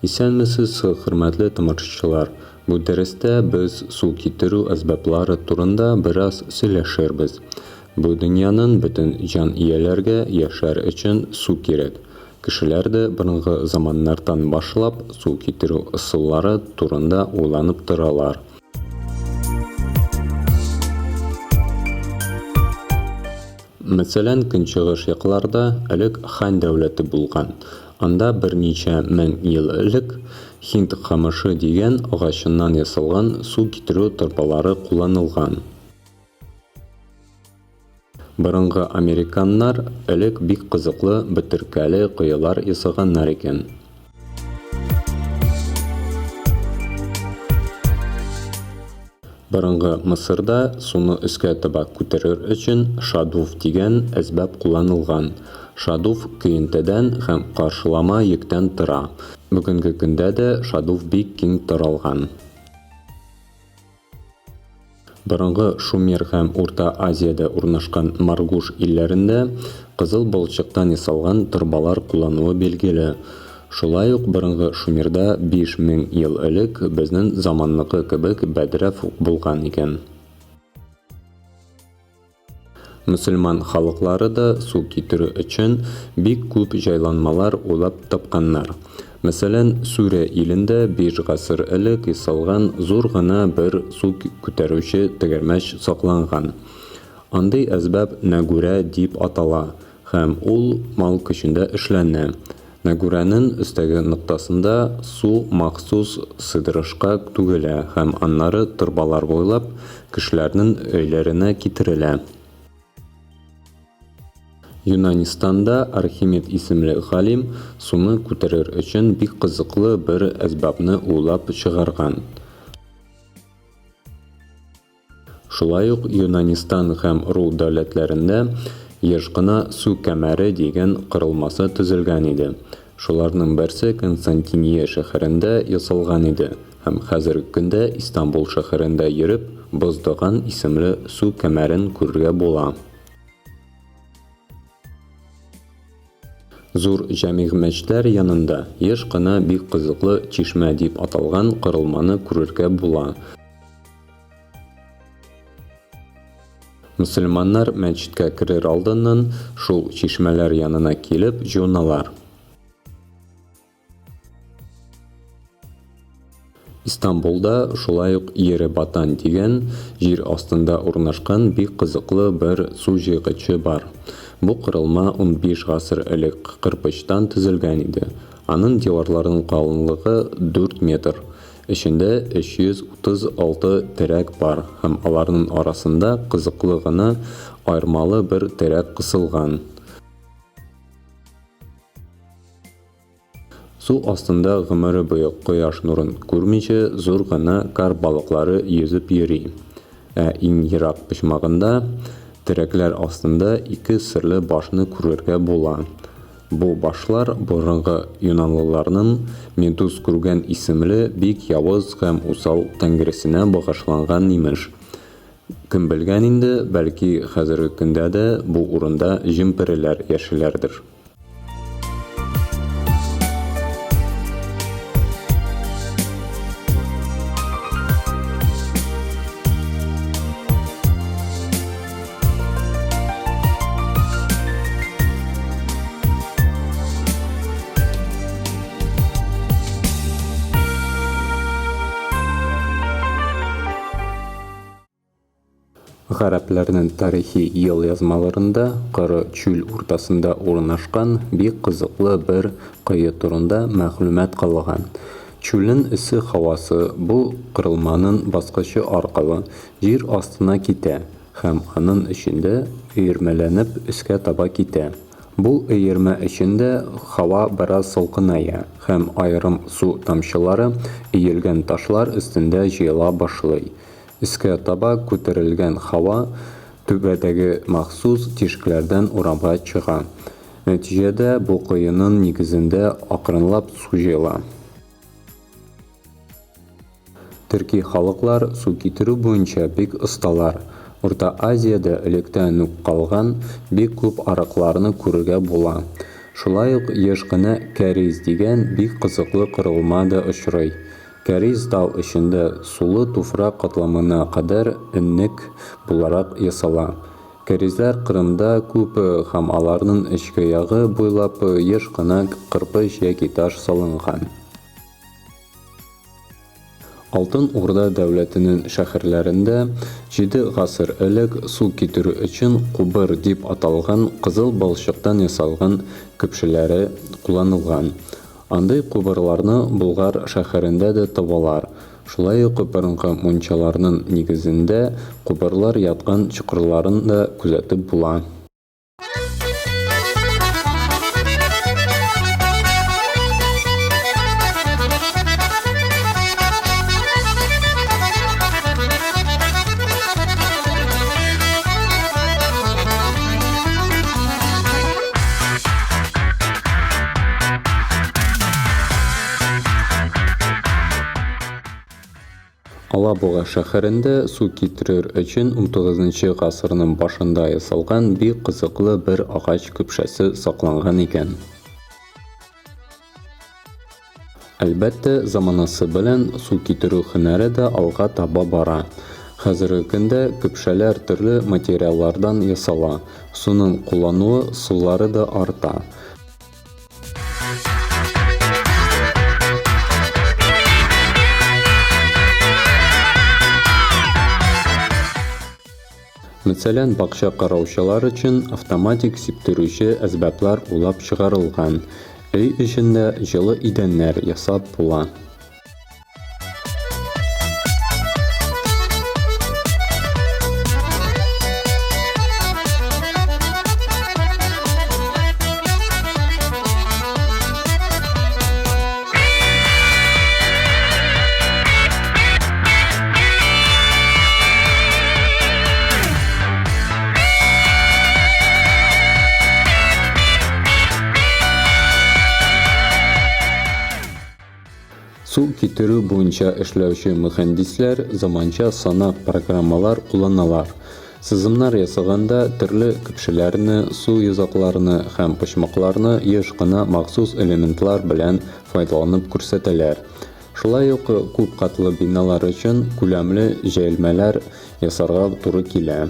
Исәнмесез, хөрмәтле тамашачылар! Бу дәрестә без су китерү әсбаплары турында бераз сөйләшербез. Бу дөньянын бөтен җан ияләргә яшәр өчен су кирәк. Кешеләр дә борынгы заманнардан башлап су китерү ысуллары турында уйланып торалар. Мәсәлән, көнчыгыш якларда элек Хань дәүләте булган. Анда берничә мең ел элек һинд камышы дигән агачыннан ясалган су китерү торбалары кулланылган. Борынгы американнар элек бик кызыклы бөтеркәле коелар ясаганнар икән. Борынгы Мысырда суны өскә таба күтәрер өчен шадуф дигән әсбап кулланылган. Шадуф көянтәдән һәм каршылама йөктән тора. Бүгенге көндә дә шадуф бик киң таралган. Борынгы Шумер һәм Урта Азиядә урнашкан Маргуш илләрендә кызыл балчыктан ясалган торбалар куллануы билгеле. Шулай ук борынгы Шумерда 5000 ел элек безнен заманныкы кебек бәдрәф булган икән. Мөселман халыклары да су китерү өчен бик күп җайланмалар уйлап тапканнар. Мәсәлән, Сүрия илендә биш гасыр элек ясалган зур гына бер су күтәрүче тәгәрмәч сакланган. Андый әсбап нәгүрә дип атала һәм ул мал көчендә эшләнә. Нәгүрәнен өстәге ноктасында су махсус сыйдырышка түгелә һәм аннары торбалар буйлап кешеләрнен өйләренә китерелә. Юнанистанда Архимед исемле галим суны күтәрер өчен бик кызыклы бер әсбапны уйлап чыгарган. Шулай ук Юнанистан һәм Ру дәүләтләрендә еш кына су кәмәре дигән корылмасы төзелгән иде. Шуларның берсе Константиние шәһәрендә ясалган иде һәм хәзерге көндә Истанбул шәһәрендә йөреп Боздоган исемле су кәмәрен күрергә була. Зур җәмигъ мәчетләр янында еш кына бик кызыклы чишмә дип аталган корылманы күрергә була. Мөселманнар мәчеткә керер алдыннан шул чишмәләр янына килеп җуыналар. Истанбулда шулай ук Еребатан дигән җир астында урнашкан бик кызыклы бер су җыйгычы бар. Бу корылма 15 гасыр элек кырпычтан төзелгән иде. Аның диварларының калынлыгы 4 метр. Эчендә 336 терәк бар һәм аларның арасында кызыклы гына аермалы бер терәк кысылган. Су астында гомере буе кояш нурын күрмичә зур гына карп балыклары йөзеп йөри. Ә иң ерак почмагында, терәкләр астында ике серле башны күрергә була. Бу башлар борынгы юнанлыларның Медуз күргән исемле бик явыз һәм усал тәңресенә багышланган, имеш. Кем белгән инде, бәлки хәзерге көндә дә бу урында җен-переләр яшиләрдер. Гарәпләрнең тарихи елъязмаларында коры чүл уртасында урнашкан бик кызыклы бер кое турында мәгълүмат калган. Чүлнең эссе һавасы бу корылманың баскычы аркылы җир астына китә һәм аның эчендә өермәләнеп өскә таба китә. Бу өермә эчендә һава бераз салкыная һәм аерым су тамчылары өелгән ташлар өстендә җыела башлый. Өскә таба күтәрелгән һава түбәдәге махсус тишекләрдән урамга чыга. Нәтиҗәдә бу коеның нигезендә акрынлап су җыела. Төрки халыклар су китерү буенча бик осталар. Урта Азиядә электән үк калган бик күп арыкларны күрергә була. Шулай ук еш кына кәриз дигән бик кызыклы корылма да очрый. Кәриз тау эчендә сулы туфрак катламына кадәр өннек буларак ясала. Кәризләр Кырымда күп һәм аларның эчке ягы буйлап еш кына кырпыч яки таш салынган. Алтын Урда дәүләтенең шәһәрләрендә җиде гасыр элек су китерү өчен кубыр дип аталган кызыл балчыктан ясалган көпшәләре кулланылган. Андый кубырларны Болгар шәһәрендә дә табалар. Шулай ук борынгы мунчаларның нигезендә кубырлар яткан чокырларын да күзәтеп була. Алабуга шәһәрендә су китерер өчен унтугызынчы гасырның башында ясалган бик кызыклы бер агач көпшәсе сакланган икән. Әлбәттә, заманасы белән су китерү һөнәре дә алга таба бара. Хәзерге көндә көпшәләр төрле материаллардан ясала, суның куллануы ысуллары да арта. Мәсәлән, бакча караучылар өчен автоматик сиптерүче әсбаплар уйлап чыгарылган. Өй эчендә җылы идәннәр ясап була. Су китерү буенча эшләүче мөхәндисләр заманча санак программалар кулланалар. Сызымнар ясаганда төрле көпшәләрне, су йозакларны һәм почмакларны еш кына махсус элементлар белән файдаланып күрсәтәләр. Шулай ук күп катлы биналар өчен күләмле җәелмәләр ясарга туры килә.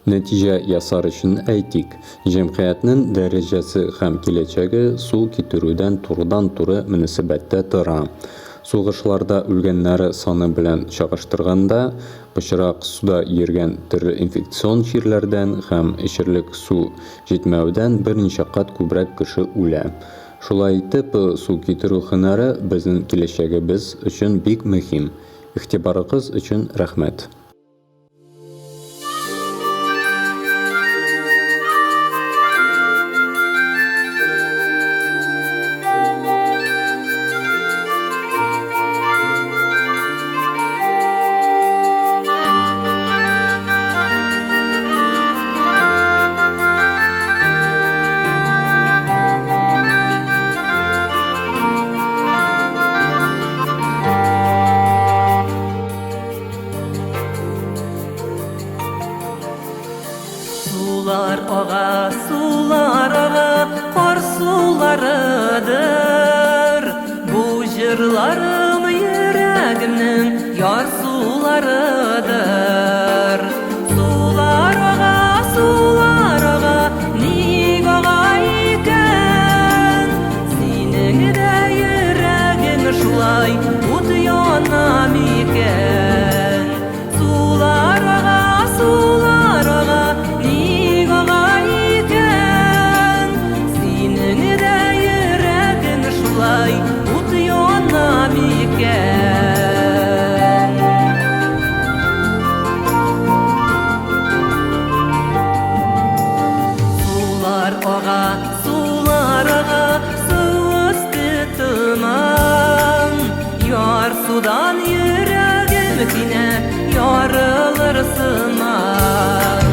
Нәтиҗә ясар өчен әйтик, җәмгыятьнең дәрәҗәсе һәм киләчәге су китерүдән турыдан-туры мөнәсәбәттә тора. Сугышларда үлгәннәре саны белән чагыштырганда, пычрак суда йөргән төрле инфекцион чирләрдән һәм эчерлек су җитмәүдән берничә кат күбрәк кеше үлә. Шулай итеп, су китерү һөнәре безнең киләчәгебез өчен бик мөһим. Игътибарыгыз өчен рәхмәт. суларыдыр. Сулар ага, сулар ага, ник ага икән? Синең дә йөрәгең шулай ут яна микән? Сулар ага, сулар ага, ник ага икән? Синең дә йөрәгең шулай ут яна микән? Сулар ага, сулар ага, су өсте томан. Ярсудан йөрәгем кинәт ярылыр сыман.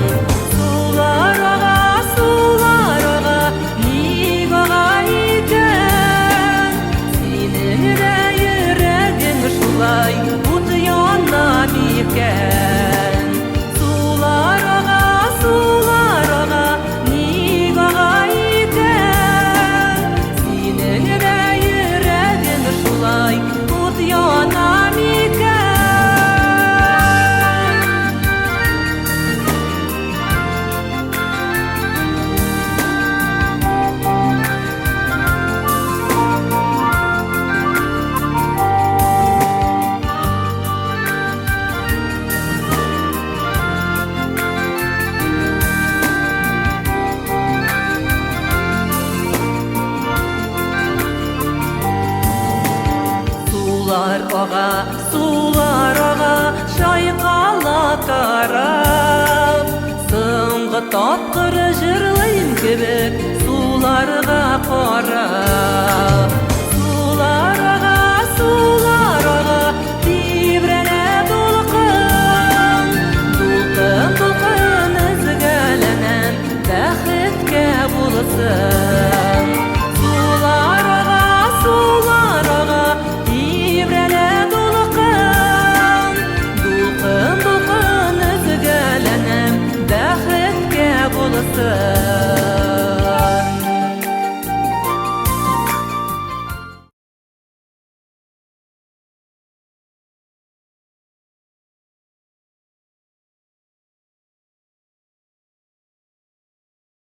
Сулар ага, сулар ага, ник ага икән? Синең дә йөрәгең шулай ут яна микән? Сулар ага, сулар ага, ник ага икән? Синең дә йөрәгең шулай ут яна микән? Сулар ага, сулар ага, чайкала карап. Соңгы тапкыр җырлыйм кебек, суларга карап.